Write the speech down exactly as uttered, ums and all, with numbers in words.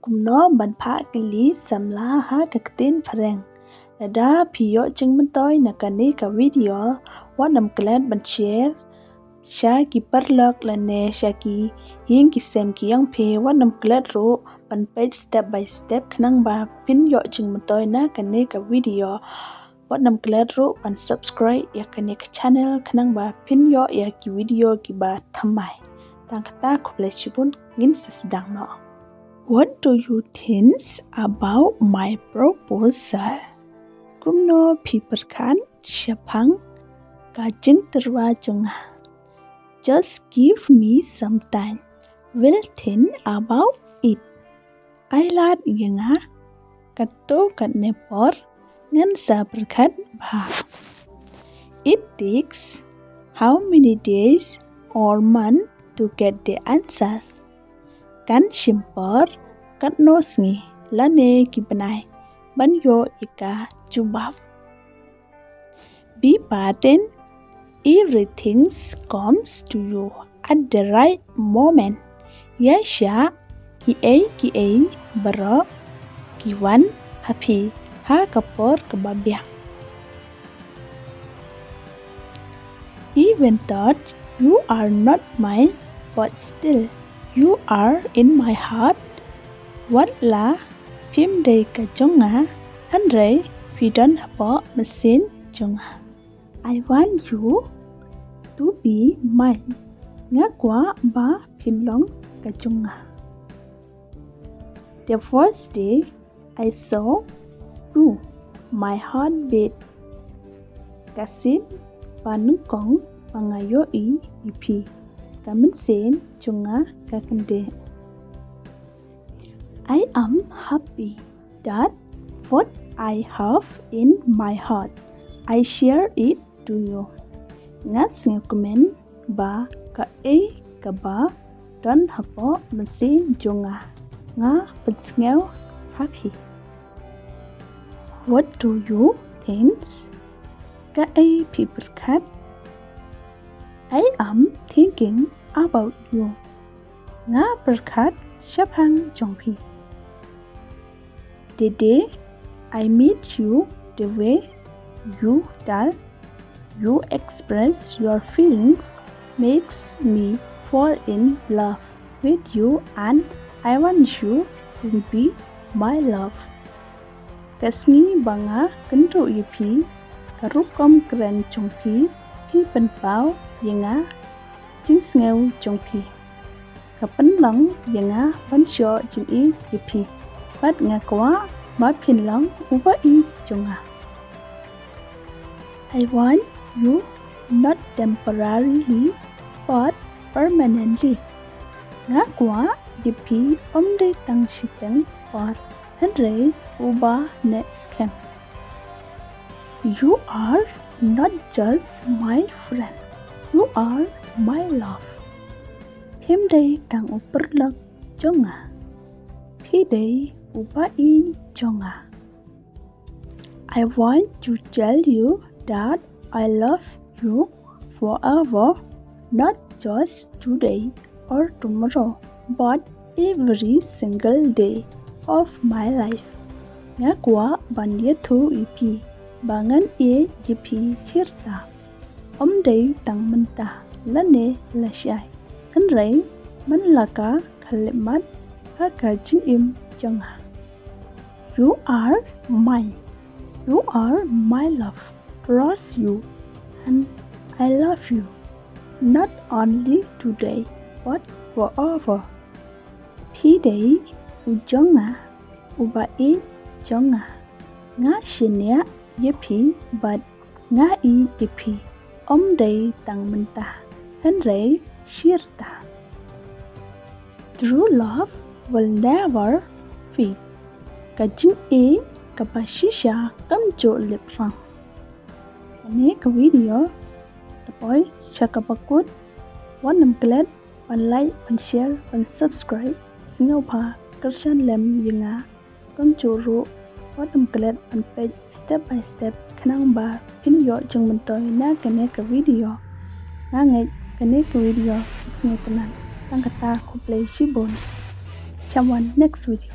Kumno ban phah kylli samla ha ka ktien phareng. Lada phi ïoh jingmyntoi na kane ka video, wat nym klet ban share sha ki paralok lane sha ki ïing ki sem ki ïong phi, wat nym klet ruh ban peit step by step khnang ba phin ïoh jingmyntoi na kane ka video. Wat nym klet ruh ban subscribe ïa kane ka channel khnang ba phin ïoh ïa ki video kiba thymmai. Tang kata, khublei shibun, ngin sa sdang noh. What do you think about my proposal? Kumno phi pyrkhat shaphang ka jingtyrwa jong nga? Just give me some time. Will think about it. Ai lad ïa nga katto katne por, ngan sa pyrkhat bha. It takes how many days or month to get the answer? Kan shim por katno sngi lane ki bnai ban ïoh ïa ka jubab. Be patient, everything comes to you at the right moment. Ïa sha kiei kiei baroh ki wan ha phi ha ka por kaba biang. Even though you are not mine, but still you are in my heart. Wat la phim dei ka jong nga, hynrei phi don hapoh mynsiem jong nga. I want you to be mine. Nga kwah ba phin long ka jong nga. The first day I saw you, my heart beat. Ka sngi ba nyngkong ba nga ïohi ïa phi, ka mynsiem jong nga ka kyndit. I am happy that what I have in my heart, I share it to you. Nga sngewkmen ba kaei kaba don hapoh mynsiem jong nga, nga pynsngew ha phi. What do you think? Kaei phi pyrkhat? I am thinking about you. Nga pyrkhat shaphang jong phi. The day I meet you, the way you tell, you express your feelings makes me fall in love with you, and I want you to be my love. Ka sngi ba nga kynduh ïa phi, ka rukom kren jong phi, phi pynpaw ïa nga jingsngew jong phi. Ka pynlong ïa nga ban shoh jingïeit ïa phi, bad nga kwah ba phin long uba ïeit jong nga. I want you not temporarily but permanently. Nga kwah ïa phi ym dei tang shiteng por, hynrei uba neh skhem. You are not just my friend, you are my love. Phim dei tang u paralok jong nga, phi dei uba ïeit jong nga. I want to tell you that I love you forever, not just today or tomorrow, but every single day of my life. Nga kwah ban ïathuh ïa phi ba ngan ïeit ïa phi shirta. Ym dei tang mynta lane lashai, hynrei man la ka khyllipmat ha ka jingim jong nga. You are mine. You are my love. Trust you. And I love you. Not only today, but forever. Phi dei u jong nga, uba ïeit jong nga. Nga shaniah ïa phi bad nga ïeit ïa phi. Ym dei tang mynta, hynrei shirta. True love will never fade. Ka jingïeit kaba shisha kam ju lip rang. Kane ka video da poi sha kaba kut, wat nym klet ban like, ban share, ban subscribe. Sngewbha kyrshan lem ïa nga. Kumjuh ruh wat nym klet ban peit step by step khnang ba phin ïoh jingmyntoi na kane ka video. Nga ngeit kane ka video ka sngewtynnat. Tang kata, khublei shibun. Sha wan next video.